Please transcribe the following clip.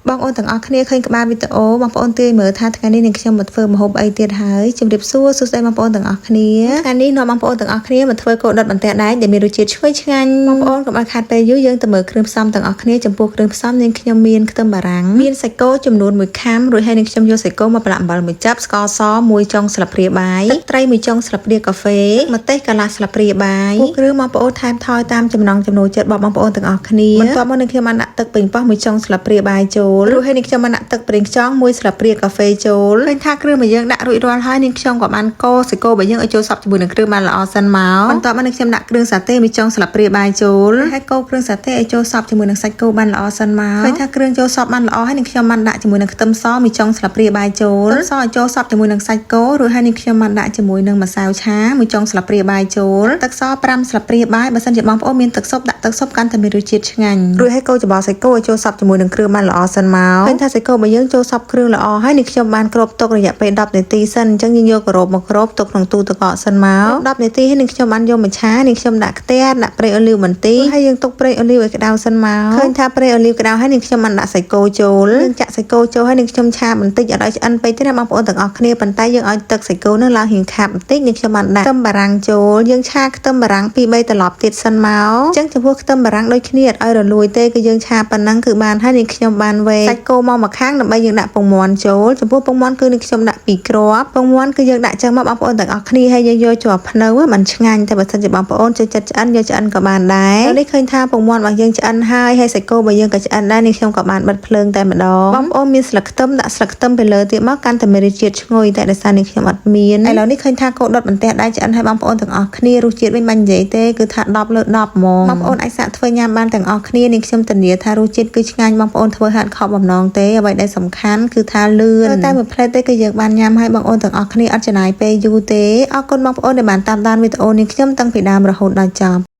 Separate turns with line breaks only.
បងប្អូនទាំងអស់គ្នាឃើញក្បាលវីដេអូបងប្អូនទាយមើលថាថ្ងៃនេះនឹងខ្ញុំមកធ្វើម្ហូបអីទៀតហើយជំរាបសួរសួស្តីបងប្អូនទាំងអស់គ្នាថ្ងៃនេះនាំបងប្អូនទាំងអស់គ្នាមកធ្វើគោដុតបន្ទះដែកដែលមានរសជាតិឈ្ងុយឆ្ងាញ់បងប្អូនកុំឲ្យខាតពេលយូរយើងទៅមើលគ្រឿងផ្សំទាំងអស់គ្នាចំពោះគ្រឿងផ្សំនាងខ្ញុំមានខ្ទឹមបារាំងមានសាច់គោចំនួន1ខាំរួចហើយនាងខ្ញុំយកសាច់គោមកប្រឡាក់អំបិលមួយចាប់ស្ករសមួយចុងស្លាបព្រាបាយទឹកត្រីមួយចុងស្លាបព្រាកាហ្វេម្ទេសកន្លះស្លាបព្រាបាយពួកគ្រឿងបងប្អូនថែមថយតាមចំណង់ចំណូលចិត្តរបស់បងប្អូនទាំងអស់គ្នាបន្ទាប់មកនាងខ្ញុំបានដាក់ទឹកប៉េងប៉ោះមួយចុងស្លាបព្រាបាយចូលរួចហើយនាងខ្ញុំបានដាក់ទឹកប្រេងខ្យងមួយស្លាបព្រាកាហ្វេចូលឃើញថាគ្រឿងរបស់យើងដាក់រួចរាល់ហើយនាងខ្ញុំក៏បានកូរសាច់គោរបស់យើងឲ្យចូលសព្វជាមួយនឹងគ្រឿងបានល្អសិនមកបន្ទាប់មកនាងខ្ញុំដាក់គ្រឿងសាតេមួយចុងស្លាបព្រាបាយចូលហើយកូរគ្រឿងសាតេឲ្យចូលសព្វជាមួយនឹងសាច់គោបានល្អសិនមកឃើញថាគ្រឿងចូលសព្វបានល្អហើយនាងខ្ញុំបានដាក់ជាមួយនឹងខ្ទឹមសមួយចុងស្លាបព្រាបាយចូលខ្ទឹមសឲ្យចូលសព្វជាមួយនឹងសាច់គោរួចហើយនាងខ្ញុំបានដាក់ជាមួយនឹងម្សៅឆាមួយចុងស្លាបព្រាបាយចូលទឹកស5ស្លាបព្រាបាយបើសិនជាបងប្អូនមានទឹកស៊ុបដាក់ទឹកស៊ុបកាន់តែមានរសជាតិឆ្ងាញ់រួចហើយកូរច្របល់សាច់គោឲ្យចូលសព្វជាមួយនឹងគ្រឿងបានល្អសិនមកឃើញថាសាច់គោរបស់យើងចូលសព្វគ្រឿងល្អហើយនាងខ្ញុំបានគ្របទុករយៈពេល10នាទីសិនអញ្ចឹងយើងយកការ៉ូបមកគ្របទុកក្នុងទូទឹកកកសិនមក10នាទីហើយនាងខ្ញុំបានយកមកឆានាងខ្ញុំដាក់ខ្ទះដាក់ប្រេងអូលីវបន្តិចហើយយើងទុកប្រេងអូលីវឲ្យក្តៅសិនមកឃើញថាប្រេងអូលីវក្តៅហើយនាងខ្ញុំបានដាក់សាច់គោចូលយើងចាក់សាច់គោចូលហើយនាងខ្ញុំឆាបន្តិចអត់ឲ្យឆ្អិនពេកទេណាបងប្អូនទាំងអស់គ្នាប៉ុន្តែយើងឲ្យទឹកសាច់គោនឹងឡើងរៀងខាប់បន្តិចនាងខ្ញុំបានដាក់ខ្ទឹមបារាំងចូលយើងឆាខ្ទឹមបារាំង2 3ត្រឡប់ទៀតសិនមកអញ្ចឹងចំពោះខ្ទឹមបារាំងដូចគ្នាអត់ឲ្យរលួយទេគឺយើងឆាប៉ុណ្ណឹងគឺបានហើយនាងខ្ញុំបានវេសាច់គោមកមកខាងដើម្បីយើងដាក់ពងមាន់ចូលចំពោះពងមាន់គឺនាងខ្ញុំដាក់2គ្រាប់ពងមាន់គឺយើងដាក់ចឹងមកបងប្អូនទាំងអស់គ្នាហើយយើងយកជាប់ភ្នៅมันឆ្ងាញ់តែបើសិនជាបងប្អូនចូលចិត្តឆ្អិនយកឆ្អិនក៏បានដែរនេះឃើញថាពងមាន់របស់យើងឆ្អិនហើយហើយសាច់គោរបស់យើងក៏ឆ្អិនដែរនេះខ្ញុំក៏បានបិទភ្លើងតែម្ដងបងប្អូនមានស្លឹកខ្ទឹមដាក់ស្លឹកខ្ទឹមទៅលើទៀតមកកាន់តែមានរសជាតិឈ្ងុយតែដោយសារនេះខ្ញុំអត់មានឥឡូវនេះឃើញថាគោដុតបន្ទះដែរឆ្អិនហើយបងប្អូនទាំងអស់គ្នារសជាតិវិញមិននិយាយទេគឺថា10លើ10ហ្មងបងប្អូនអាចសាកធ្វើញ៉ាំបានទាំងអស់គ្នានេះខ្ញុំធានាថារសជាតិគឺឆ្ងាញ់បងប្អូនធ្វើហាត់ខកបំណងទេអ្វីដែលសំខាន់គឺថាលឿនតែមួយផ្លែទេគឺយើងបានញ៉ាំហើយបងប្អូនទាំងអស់គ្នាអត់ចំណាយពេលយូរទេអរគុណបងប្អូនដែលបានតាមដានវីដេអូនេះខ្ញុំតាំងពីដើមរហូតដល់ចប់។